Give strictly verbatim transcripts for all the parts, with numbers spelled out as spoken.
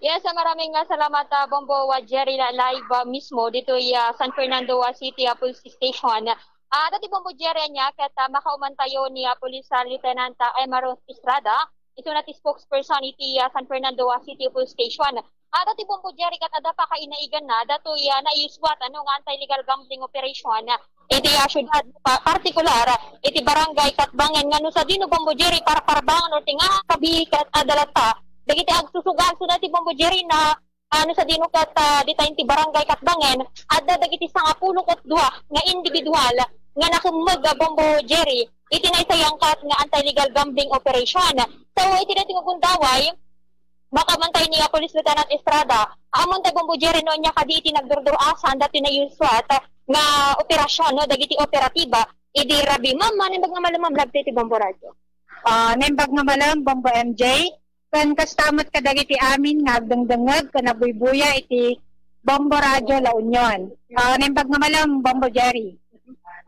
Yes, ah, maraming, ah, salamat, ah, Bombo, ah, Jerry, la-, live, ah, mismo ditoy, ah, San Fernando, ah, City, ah, Police Station. Ah, dati Bombo Jerry, ania, ket, ah, makaumantayo ni, ah, Police, ah, Lieutenant, ah, Emma Rose Estrada, isuna ti spokesperson iti, ah, San Fernando, ah, City Police Station. Ah, dati Bombo Jerry, ket adda pakainaiganna datoy, ah, naiyuswat, ano, nga anti-illegal gambling operation, ah, iti, ah, syudad, pa-, partikular, ah, iti Barangay Katbangen, nga no sadino Bombo Jerry, parparbangon, or tinga kabi, ket adda latta dagiti agsusugal, so dati Bombo Jerry na, ah, no sadino ket, ah, dita iti Barangay Katbangen, adda dagiti sangapulo ket dua nga individual nga nakemmeg, ah, Bombo Jerry, iti naisayangkat nga anti-illegal gambling operation. So, iti daytoy nga gundaway, makaumantayo ni, ah, Police Lieutenant Estrada, ammon tay Bombo Jerry no ania kadi iti nagdurdur-asan dati naiyuswat nga operasyon, no, dagiti operatiba, idi rabii. Ma'am, ah, naimbag nga malem, ma'am, live iti Bombo Radio. Ah, naimbag nga malem, Bombo M J. Ken kasta met kadagiti amin nga agdengdengngeg ken agbuybuya iti Bombo Radio La Union. Ah, naimbag nga malem, Bombo Jerry.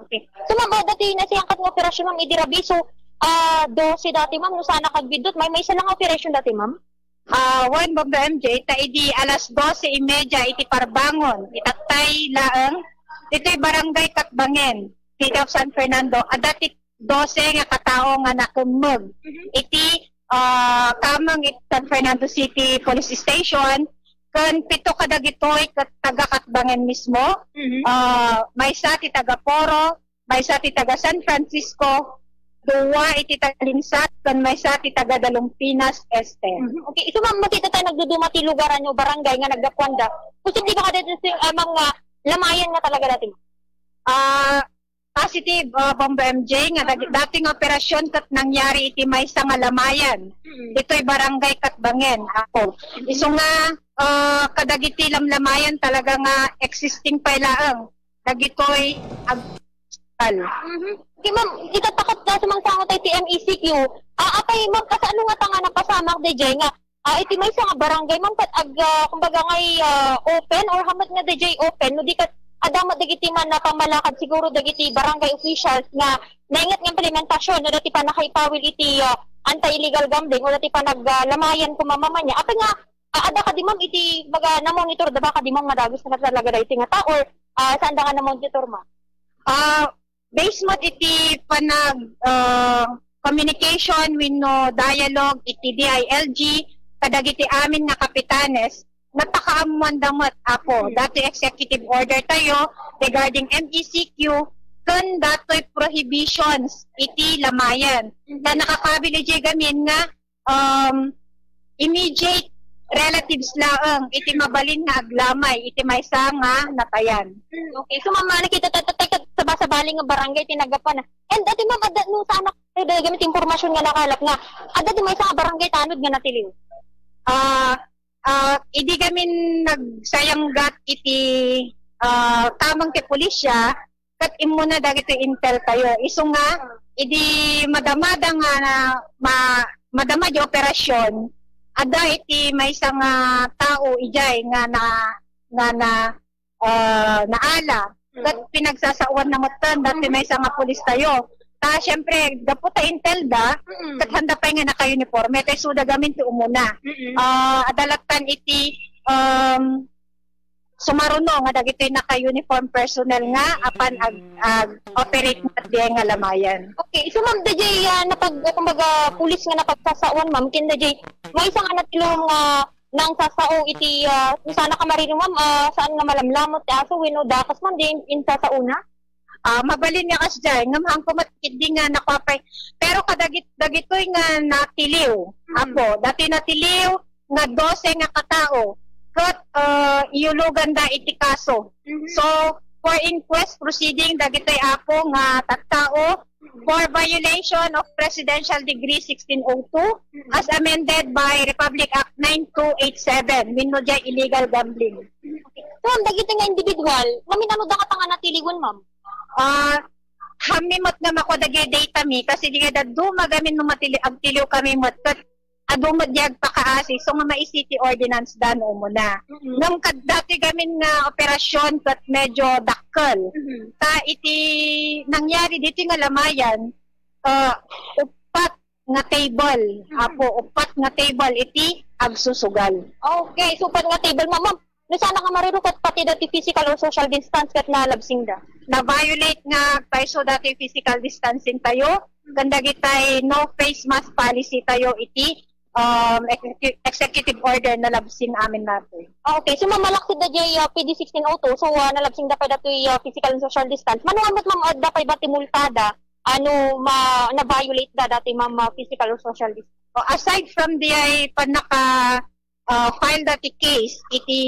Okay. So, ma'am, ah, dati naisayangkat nga operasyon, ma'am, idi rabii. So, ah, dose dati, ma'am, no saan a kagbiddut, maymaysa la nga operasyon dati, ma'am? Ah, wen, Bombo M J, ta idi alas dose y media iti parbangon, itattay laeng, ditoy Barangay Katbangen, City of San Fernando, adda ti dose nga katao nga nakemmeg Mhm. iti, ah, kameng iti San Fernando City Police Station, ken pito kadagitoy ket taga Katbangen mismo. Mhm. Ah, maysa ti taga Poro, maysa ti taga San Francisco, dua iti taga Linsat, ken maysa ti taga Dalumpinas Este. Mhm. Okay, so, ma'am, makita tayo nagduduma ti lugaran o barangay nga naggapuanda. Posible ba kada dito, ah, ma'am, nga lamayan nga talaga dati, ma'am? Ah, positive, ah, Bombo M J, nga dag-, Mhm. dati nga operasyon ket nangyari iti maysa nga lamayan. Mhm. Ditoy Barangay Katbangen, ako. Mhm. Isu nga, ah, kadagiti lamlamayan talaga nga existing pay laeng. Dagitoy ag-, Mhm. Okay, ma'am, itatakot na sumangsango tayo ti M E C Q. Ah, apay, ma'am, kasano nga ta nga napasamak, D J, nga, ah, iti maysa nga barangay, ma'am, ket ag-, ah, kumbaga ngay, ah, open or hamet nga D J open, no di ket adda met dagiti man na pammalakad siguro dagiti barangay officials nga nainget nga implementasyon, no, dati pannakaipawil iti, ah, anti-illegal gambling o dati panag-, ah, lamayan koma, ma'am, ania. Apay nga, ah, adda kadi, ma'am, iti baga namonitor da ba kadi, ma'am, nga dagos na talaga daytoy nga tao or, ah, saan da nga namonitor, ma'am? Ah, based met iti panag, ah, communication wenno dialogue iti D I L G kadagiti amin nga kapitanes, napakaammoanda met, Apo. Mhm. Dati executive order tayo regarding M E C Q ken datoy prohibitions iti lamayan. Mhm. Ta nakakabil idiay gamin nga um, immediate relatives laeng iti mabalin nga aglamay iti maysa nga natayan. Hmm, okay. So, ma'am, nakita ta, ta, ta, sabasabali nga barangay ti naggapuan. And dati, ma'am, adda, no, saan a, eh, dahil gamit impormasyon nga nakalap nga, adda ti maysa nga barangay tanod nga natiliw. Ah, ah, idi gamin nagsayanggat iti, ah, kameng ti pulisya, ket immuna dagiti intel tayo. Isu nga, idi madamada nga na, ma-, madama di operasyon, adda iti maysa nga tao idiay nga na, nga na, ah, naala. Ket pinagsasaoan na metten dati maysa nga pulis tayo. Ta, siyempre, gapu ta intel da, Mm-mm. ket haanda pay nga naka-uniforme, ta isuda gamin ti umuna. Mm-mm. Ah, adda lattan iti, um, sumaruno nga dagitoy naka-uniform personnel nga apan ag-, ag-operate met diay nga lamayan. Okay, so, ma'am, dayjay, ah, napag-, kumbaga, pulis nga napagsasaoan, ma'am, ken dayjay maysa nga natiliw nga nangsasao iti, ah, no saan a kamarilem, ma'am, ah, saan nga malamlamot ti aso wenno dakes, ma'am, diay insasaona? Ah, mabalin nga kasdiay, ngem haanko met ketdi nga nakuapay. Pero kadagit-, dagitoy nga natiliw, Mm. Apo, dati natiliw, nga dose nga katao ket, ah, iyuloganda iti kaso. Mhm. So, for inquest proceeding, dagitoy, Apo, nga tattao for violation of Presidential Decree sixteen oh two Mhm. as amended by Republic Act nine two eight seven, wenno diay illegal gambling. So, dagiti nga individual, maminano da nga tanga natiliwen, ma'am? Ah, haanmi met nga makua dagiti data mi, kasi di nga dadduma gamin no matili-, agtiliw kami met, ket adu met di agpakaasi, so nga mai-city ordinance da no umuna. Mm-mm. Ngem kad-, dati gamin nga operasyon ket medyo dakkel. Mm-hmm. Ta iti nangyari ditoy nga lamayan, ah, uppat nga table, Mm-hmm. Apo, uppat nga table iti agsusugal. Okay, so pwede nga table, ma'am. Ma'am, no saan nga marirukot pati dati physical or social distance ket nalabsingda? Na-violate nga agpayso dati physical distancing tayo, ken dagitay no face mask policy tayo iti, um, execu-, executive order nalabsing amin nato. Ah, okay. So, mamalaksad da jay, ah, P D sixteen oh two. So, ah, nalabsingda pay datoy, ah, physical and social distance. Mano met, ma'am, adda pay ba ti multada? Ano, ma-, na-violate da dati, ma'am, ah, physical or social distance? O, aside from di ay panaka, ah, file dati case iti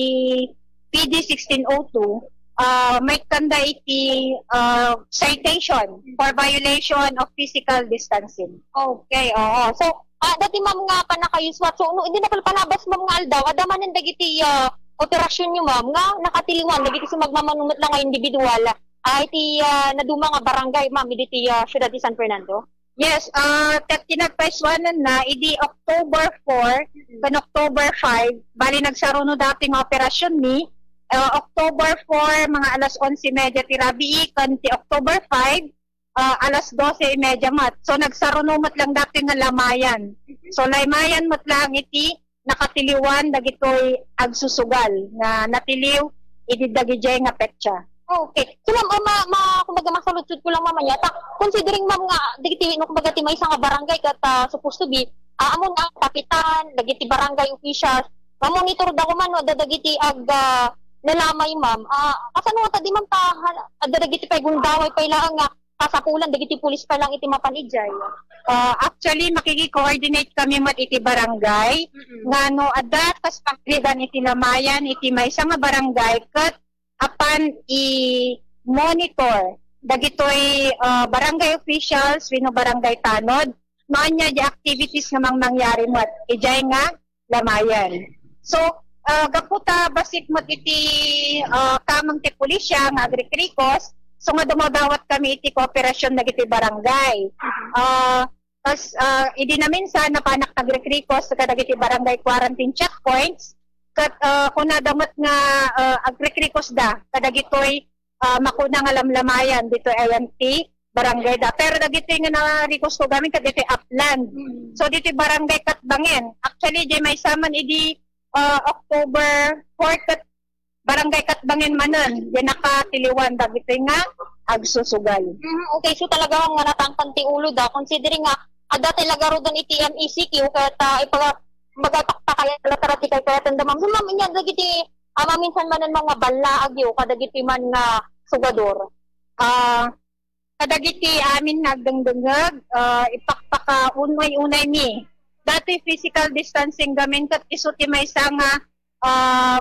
P D sixteen oh two, ah, maikkanda iti, ah, citation for violation of physical distancing. Okay, oo. So, ah, dati, ma'am, nga panakayuswat. So, no, idi napalpalabas, ma'am, nga aldaw, adda manen dagiti, ah, operasyon nyo, ma'am, nga nakatiliwan dagiti sumagmamano met la nga individual, ah, iti, ah, naduma nga barangay, ma'am, iti, ah, siyudad ti San Fernando? Yes, ah, ket ti nagpaisuanan na idi October four Mm. ken October five, bali nagsaruno dati nga operasyon ni, ah, October four, mga alas onse y media ti rabii, ken ti October five, ah, alas doce y media met. So, nagsaruno met lang dati nga lamayan. So, lamayan met lang iti nakatiliwan dagitoy agsusugal nga natiliw idi dagijay nga petsa. Okay. So, ma'am, ah, ma-, ma-, kumbaga, masaludsod ko lang, ma'am, ania, ta, considering, ma'am, nga, dagiti, no, kumbaga, ti maysa nga barangay ket, ah, supposed to be, ah, amo nga kapitan, dagiti barangay officials, mamonitor da koma, no, adda dagiti ag-, ah, lalamay, ma'am. Ah, kasano ta di, ma'am, ta, ha-, adda dagiti pay gundaway pay laeng nga kasapulan dagiti pulis pa lang iti mapan idiay. Ah, actually, makiki-coordinate kami met iti barangay. Mm-mm. Nga no adda kas pakridan iti lamayan iti maysa nga barangay ket apan i-monitor dagitoy, ah, barangay officials wenno barangay tanod no ania di activities nga mangmangyari met idiay nga lamayan. So, ah, gapu ta bassit met iti, ah, kameng ti pulisya nga agrikrikos, so nga dumadawat kami iti kooperasyon dagiti barangay. Ah, kas, ah, idi naminsan, napanak agrikrikos kadagiti barangay quarantine checkpoints, ket, ah, kunada met nga, ah, agrikrikosda kadagitoy ah, makuna nga lamlamayan ditoy ayan ti barangay da. Pero dagitoy nga narikos ko gamin ket ditoy upland. Mm. So, ditoy barangay Katbangen. Actually, di maysa man idi, ah, October four ket barangay Katbangen manen, di nakatiliwan dagitoy nga agsusugal. Mm, okay, so talaga nga natangtan ti ulo da, considering nga adda ti lagaruden iti M E C Q, ket, ah, ipaga-, magapakpakay, latarati kay kayatenda, ma'am. So, ma'am, inya dagiti, ah, maminsan manen mga ballaag yo, kadagiti man nga sugador. Ah, kadagiti amin nga agdengdengeg, ah, ipakpakaunay-unay mi. Dati physical distancing gamin ket isu ti maysa nga, ah,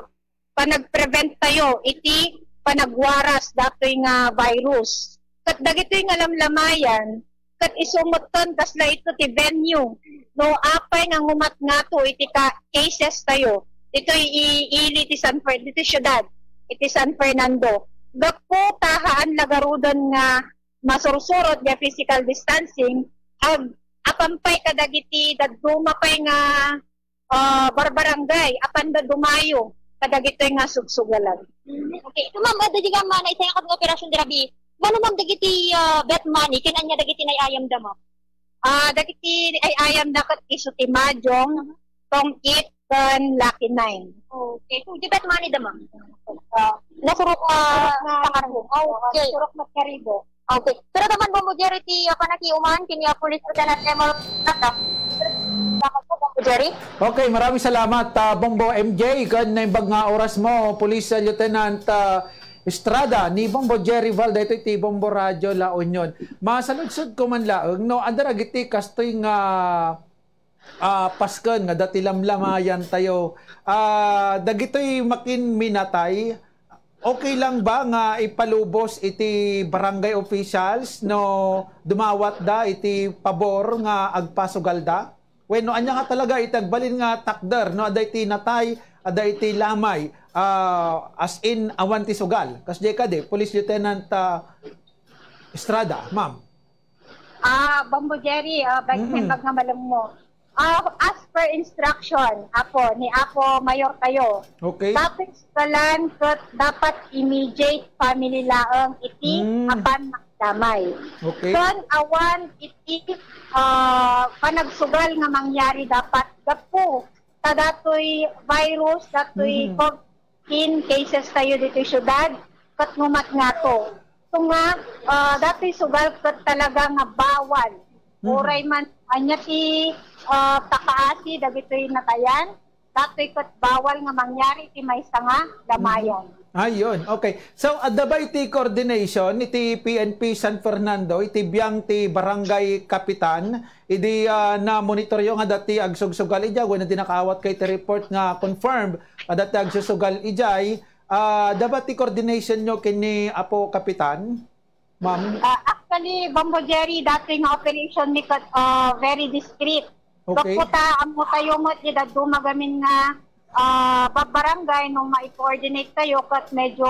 panagprevent tayo iti panagwaras datoy nga virus. Ket dagitoy nga lamlamayan, ket isu metten kasla ito ti venue. No apay nga ngumat ngato iti ka-, cases tayo, ditoy i-, ili ti San Fer-, ditoy siudad, iti San Fernando. Gapu ta haan lagaruden nga masursurot nga physical distancing, ag-, apan pay kadagiti dadduma pay nga, ah, barbarangay, apanda dumayo kadagitoy nga sugsugalan. Mhm. Okay. So, ma'am, adda di nga ma-, naisayangkan nga operasyon dirabi. Mano, ma'am, dagiti, ah, bet money, ken ania dagiti nay-ayamda, ma'am? Ah, dagiti ay-ayamda ket isu ti Mahjong, Tongkit, ken Lucky Nine. Okay. So, di bet money da, ma'am? Ah, nasurok, ah, Surok na, sa Karibo. Okay. Surok na Karibo. Okay. Pero naman, Bombo Jerry, ti, ah, panakiuman, kini, ah, Police Lieutenant Emil Tata. Salamat po, Bombo Jerry. Okay, maraming salamat, ah, Bombo M J, ken naimbag nga oras mo, Police, ah, Lieutenant, ah, Estrada, ni Bombo Jerry Val, daytoy ti Bombo Radio La Union. Masaludsod ko man laeng, no, adda dagiti kastoy nga, ah, pasken nga dati lamlamayan tayo. Ah, dagitoy makin minatay, okay lang ba nga ipalubos iti barangay officials no dumawat da iti pabor nga agpasugal da? Wenno, ania nga talaga iti agbalin nga takder no adda iti natay, adda iti lamay, ah, as in, awan ti sugal? Kasdiay kadi, Police Lieutenant, ah, Estrada, ma'am. Ah, Bombo Jerry, ah, bag-, Mm. bag nga malem mo. Ah, as per instruction, Apo, ni Apo Mayor tayo. Okay. Dapat sugalan ket dapat immediate family laeng iti Mm. apan makidamay. Okay. Ken awan iti, ah, panagsugal nga mangyari dapat gapu ta datoy virus, datoy Mhm. covid nineteen cases tayo ditoy syudad, ket no matngato. So nga, ah, datoy sugal ket talaga nga bawal. Mhm. Uray man, ania ti, ah, pakaasi dagitoy natayan, datoy ket bawal nga mangyari ti maysa nga lamayan. Mhm. Ayun, okay. So, adda ba iti coordination iti P N P San Fernando, iti biang ti barangay kapitan, idi, ah, namonitoryo nga adda ti agsugsugal idiay, wenno di nakaawat kay ti report nga confirmed, adda ti agsusugal idiay, ah, adda ba ti coordination nyo ken ni Apo Kapitan? Ma'am? Ah, actually, Bombo Jerry, datoy nga operation mi ket, ah, very discreet. Okay. Gapu ta, ammo tayo met, di dadduma gamin nga, ah, babbarangay no mai-coordinate tayo ket medyo,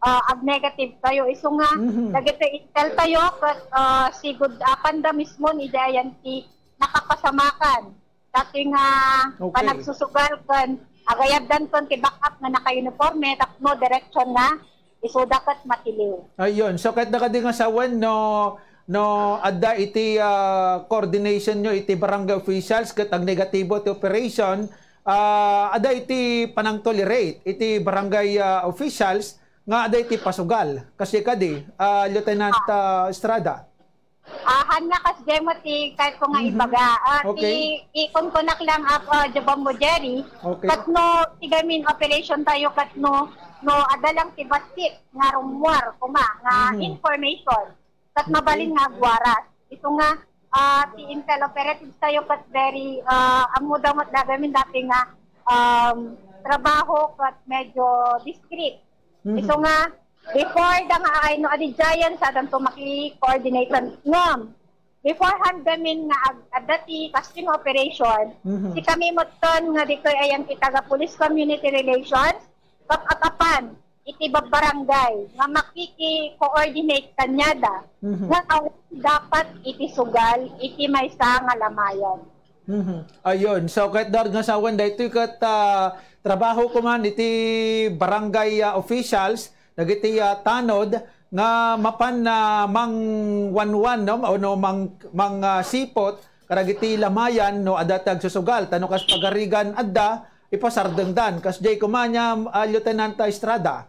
ah, ag-negative tayo. Isu nga, Mhm. dagiti intel tayo ket, ah, sigud, ah, apanda mismo ni Dayan ti nakapasamakan. Dati nga Okay. panagsusugal ken agayabdan ken ti backup nga naka-uniforme tapno direksyon na isuda ket matiliw. Ayun. So, ket kadi nga sawen no, no adda iti, ah, coordination nyo iti barangay officials ket ag-negatibo ti operation, ah, adda iti panang-tolerate iti barangay, ah, officials nga adda iti pasugal. Kasi kadi, ah, Lieutenant, Ah. ah, Estrada. Ah, han nga kasdiay met ti kayatko nga Mhm. ibaga. Ah, Okay. ti, ikunkunak lang, ah, ah, Jabombo Jerry. Okay. Ket no, ti gamin operation tayo, ket no, no, adda lang ti bassit nga rummuar, kuma, nga Mhm. information. Ket Okay. mabalin nga agwaras. Isu nga, ah, ti intel operatives tayo, ket very, ah, ammo da met da gamin dati nga, um, trabaho, ket medyo discreet. Mhm. Isu nga, before da nga ay no adi giant, sa danto maki-coordinate ngem. Before hand gamin nga ag-, adda ti casting operation, Mhm. si kami metten nga ditoy ayan ti taga Police Community Relations, kap-akapan iti babbarangay nga makiki-coordinate kaniada Mhm. nga awan dapat iti sugal iti maysa nga lamayan. Mhm. Ayun. So, ket Dor nga sawen daytoy ket, ah, trabaho ko man iti barangay, ah, officials, dagiti, ah, tanod nga mapan, ah, mangwanwan, no, o no, mang-, mang, ah, sipot kadagiti lamayan no adda ti agsusugal. Ta no kas pagarigan adda, ipasardengdan. Kasdiay koma ania, ah, Lieutenant Estrada?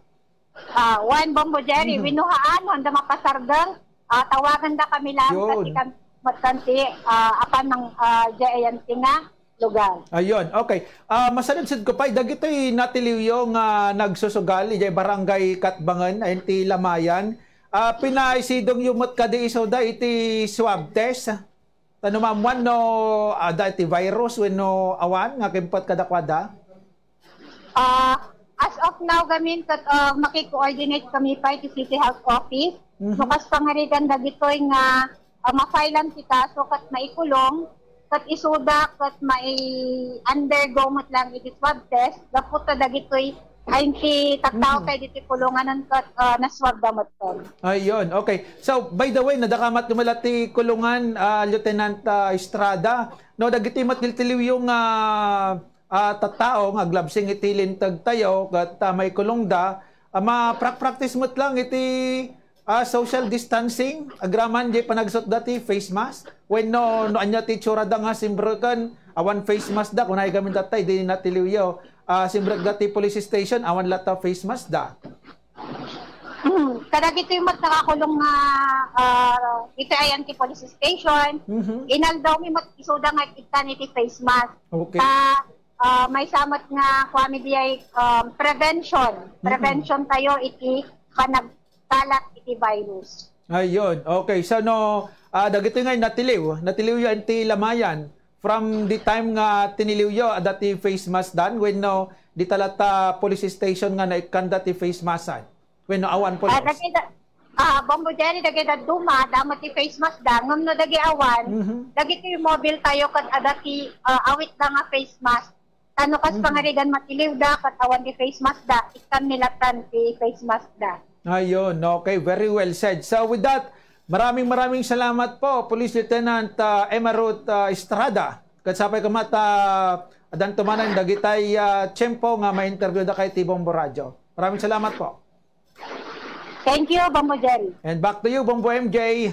Ah, wen, Bombo Jerry, Mhm. wenno haan, no adda mapasardeng, ah, tawaganda kami lang, Yun. kasi kan-, met kan ti, ah, apan nang, ah, diay ayan ti nga lugar. Ayun, okay. Ah, masaludsod ko pay, dagitoy natiliwyo nga nagsusugal idiay Barangay Katbangen, ayan ti Lamayan. Ah, pinaisidongyo met kadi isuda iti swab test? Ta no maammuan no adda iti virus wenno awan nga kimpuet kadakuada? Ah, as of now, gamin ket, ah, maki-coordinate kami pay ti City Health Office. Mhm. No kas pangarigan dagitoy nga, ah, ma-filean ti kaso ket maikulong, ket isuda ket mai-undergo met lang iti swab test, gapu ta dagitoy ay ti tattao Mhm. tayo ditoy kulungan ket, ah, naswab da met. Ayun, okay. So, by the way, nadakamat dumalat ti kulungan, ah, Lieutenant, ah, Estrada. No, dagiti matiltiliwyo nga, ah, tattao nga aglabsing iti linteg tayo, ket, ah, maikulongda, ah, maprak-practice met lang iti, ah, social distancing, agraman di panagsutda ti face mask. Wenno, no ania ti itsurada nga simbreken, awan face mask da, kunay gamin datay, di natiliwyo. Ah, simbrekda ti police station, awan latta face mask da. Hmm, kadagitoy met nakakulong nga, ah, iti ayan ti police station, Mhm. inaldaw mi met isuda nga ittan iti face mask. Okay. Ta, ah, maysa met nga kuami diay, um, prevention. Mhm. Prevention tayo iti panagkalat iti virus. Ayun. Okay. So, no, ah, dagitoy nga natiliw, natiliw yan ti Lamayan. From the time nga tiniliwyo, adda ti face mask dan, wenno dita latta police station nga naikkanda ti face mask-an? Wenno awan Ah, pulos? Dagita, ah, Bombo Jerry, dagita duma, damo ti face mask da, ngem no dagi awan, Mhm. dagiti mobile tayo ket adda ti, ah, awit da nga face mask. Tano kas Mhm. pangarigan matiliw da, ket awan ti face mask da, ikkan nilatan ti face mask da. Ayun, okay, very well said. So with that, maraming, maraming salamat po, Police Lieutenant, ah, Emma Ruth, ah, Estrada. Ket sapay koma ta, ah, adanto manen dagitay, ah, tiempo nga ma-interview da kay ti Bombo Radio. Maraming salamat po. Thank you, Bombo Jerry. And back to you, Bombo M J.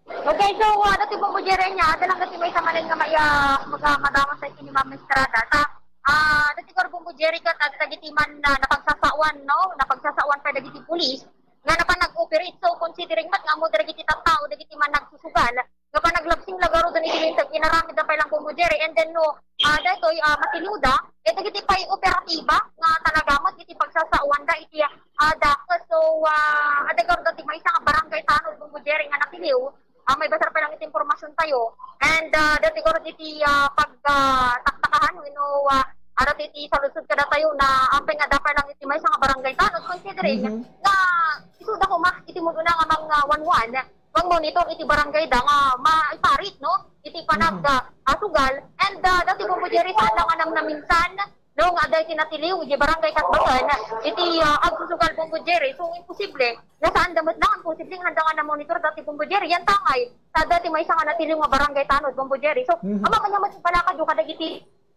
Okay, so, ah, dati Bombo Jerry niya, ada lang dati may isa manen nga maya, maga-, madawat sa ni Ma'am Estrada. Sa Ah, dagiti guro, Bombo Jerry, ket adda dagiti man, ah, napagsasaoan, no? Napagsasaoan pay dagiti pulis nga napan nag-operate. So, considering met nga ammo dagiti tattao, dagiti man nagsusugal, nga panaglabsing la garuden iti Linteg, inaramidda pay lang, Bombo Jerry. And then, no, ah, daytoy, ah, matiliwda, eh, dagiti pay operatiba nga talaga met iti pagsasaoanda iti, ah, dakes. So, ah, adda garud dati maysa nga barangay tanod, Bombo Jerry, nga natiliw. Ah, maibasar pay lang iti impormasyon tayo. And, ah, dati garud iti, ah, pag, ah, taktakahan, wenno, ah, adda iti saludsod kadatayo na apay nga adda pay lang iti maysa nga barangay tanod, considering Mhm. nga isuda koma iti muduna nga mang, ah, wanwan, mang-monitor iti barangay da nga maiparit, no? Iti panag, Mhm. ah, ah, sugal. And, ah, dati, Bombo Jerry, saan lang nga namnaminsan, no, nga adda iti natiliw iti barangay Katbangen, iti, ah, agsusugal, Bombo Jerry. So, imposible nga saanda met lang, imposible nga saanda nga namonitor dati, Bombo Jerry. Yan tangay, sa dati maysa nga natiliw nga barangay tanod, Bombo Jerry. So, Mhm. ama kanya met balakadyo kadagiti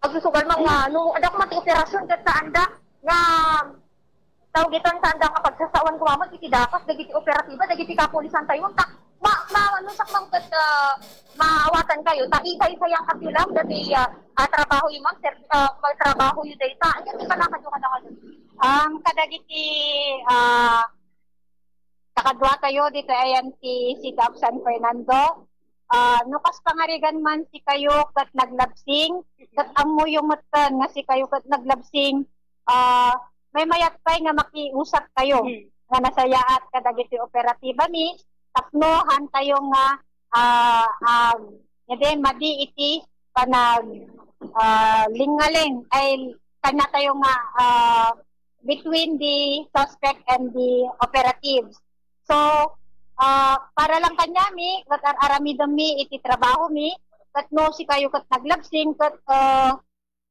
agsusugal, mga, no, adda koma ti operasyon ket saanda nga tawag ito, saanda nga pagsasawan koma met iti dakes dagiti operatiba dagiti kapulisan tayo. Ta, ma, ma, ano, sakbay ket, ah, maawatan kayo. Ta, isa-isa yang kapilang dati, ah, ah, trabaho yung, ma'am, sir, ah, trabaho yung data. Ano yung kalakad yung kadakadakad? Ang kadagiti, ah, Kakadua tayo dito ayan ti City of San Fernando. Ah, no kas pangarigan man sikayo ket naglabsing, ket ammoyo metten nga sikayo ket naglabsing, ah, maymayat pay nga makiusap tayo Hmm. nga nasayaat kadagiti operatiba mi tapno han tayo nga, ah, ah, nga din madi iti panag, ah, lingaling ay kanya tayo nga, ah, between the suspect and the operatives. So, ah, para lang kanyami, ket ar-aramidem mi iti trabaho mi, ket no sikayo ket naglabsing, ket, ah,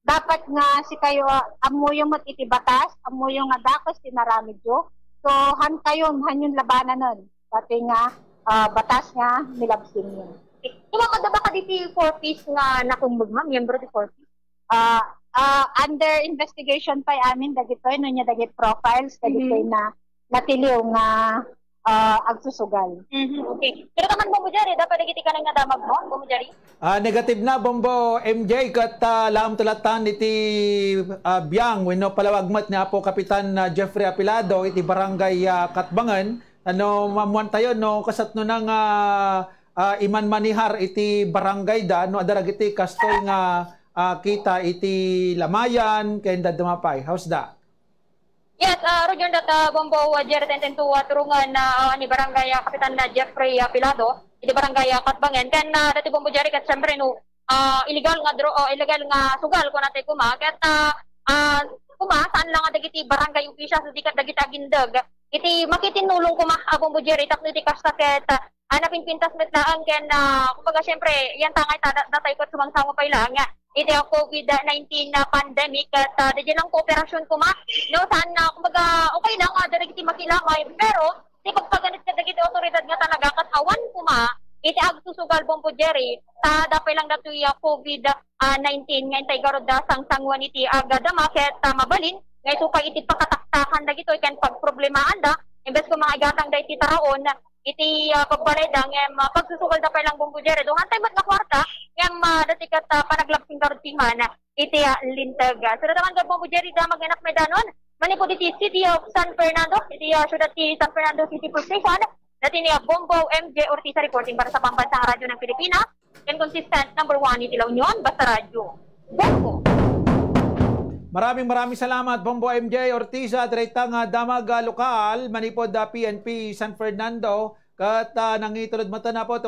dapat nga sikayo, ah, ammoyo met iti batas, ammoyo nga dakes ti naramidyo. So, han kayo, han yon labananen, dati nga, ah, batas nga nilabsingyo. Tumama da ba kaditi four Ps nga nakumbeg, ma'am? Miyembro ti four Ps? Ah, ah, under investigation pay amin dagitoy, no, nya dagiti profiles dagitoy Mhm. na natiliw nga, ah, agsusugal. Mhm, okay. Pero taman, Bombo Jerry, dapat dagiti kanan nga damag mo, Bombo Jerry? Ah, negative na, Bombo M J, ket, ah, laem talatan iti, ah, biang wenno palawag met ni Apo Kapitan, ah, Jeffrey Apilado iti Barangay, ah, Katbangen. Ano, maammuan tayo, no, kasatno na nga, ah, imanmanihar iti barangay da, no, adda dagiti kastoy nga, ah, kita iti lamayan, ken dadduma pay. How's that? Yes, ah, Roger, that, ah, Bombo, ah, Jerry, tenten to, ah, turungan na, ah, ni Barangay, ah, Kapitan na Jeffrey, ah, Pilado, iti Barangay, ah, Katbangen. Ken, ah, dati, Bombo Jerry, ket siyempre, no, ah, illegal nga dro-, ah, illegal nga sugal, kunatay kuma. Ket, ah, ah, kuma, saan lang nga dagiti barangay officials, di ket dagiti agindeg. Iti makitinulong kuma, ah, Bombo Jerry, tapno iti kasta ket, ah, ah, napinpintas met laeng ken, ah, kumbaga, siyempre, yan tangay ta, da-, datay ket sumangsango pay laeng, ah, iti, ah, COVID nineteen na pandemic, ket, ah, dagiti lang kooperasyon kuma, no, saan na, kumbaga, okay lang, ah, dagiti makilamay, pero, ti pagpaganit ket dagiti awtoridad nga talaga ket awan kuma, iti agsusugal, Bombo Jerry, ta adda pay lang datoy, ah, COVID, ah, nineteen nga intay garud da sangsanguan iti agadama ket, ah, mabalin, nga isu pay iti pakataktakan dagitoy ken pagproblemaanda, imbes kuma nga igatangda iti taraon, iti, ah, pagbalayda ngem, ah, pagsusugalda pay lang, Bombo Jerry. Dungantay met nga kuarta ngem, ah, dati ket, ah, panaglabsing garud ti man iti, ah, linteg. Sir, taman ket, Bombo Jerry, da maganap met danon manipud iti City of San Fernando, iti, ah, siudad ti San Fernando City Police Station. Dati ni, ah, Bombo M J Ortiz reporting para sa Pambansang Radyo ng Pilipinas. Ken consistent number one iti La Union, basta radyo. Bombo! Maraming, maraming salamat, Bombo M J Ortiz, ah, direta nga damag, ah, lokal, manipud, ah, P N P San Fernando, ket, ah, nangitulod met, Apo, to